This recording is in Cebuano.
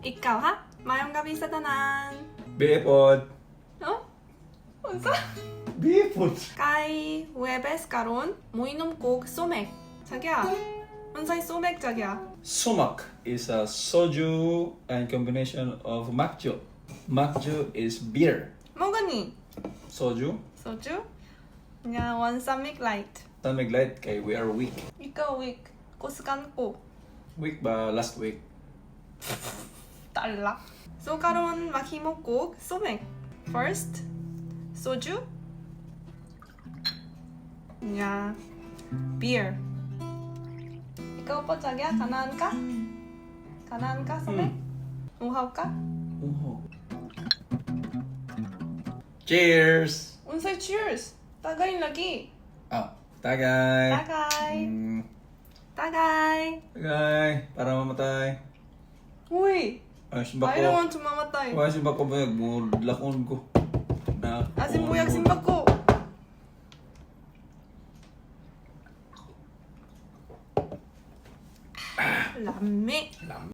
Ikaw ha? Maayong gabi sa tanan. Bipod. No? Unsa? Bipod. Kay Huwebes karon moinom kog somek. 자기야. Unsay somek, 자기야? Sumak is a soju and combination of makju. Makju is beer. Mao gani? Soju. Soju? Nya one samig light. Samig light kay we are weak. Ikaw weak. Kusgan ko. Weak ba last week? 달라. So karon mahimo kog somek. First, soju. Nya beer. Ikaw po, 자기야? Ganahan ka? Ganahan ka somek? Uhaw ka? Oh. Cheers! Unsay cheers? Tagay lagi. Ah, tagay. Tagay. Tagay. Tagay. Para mamatay. Uy, Ay, simba I don't ko. want to mamatay. Ay, simba ko buyag. Mulakon ko. Na. Asin buyag simba ko. Lami. Lami.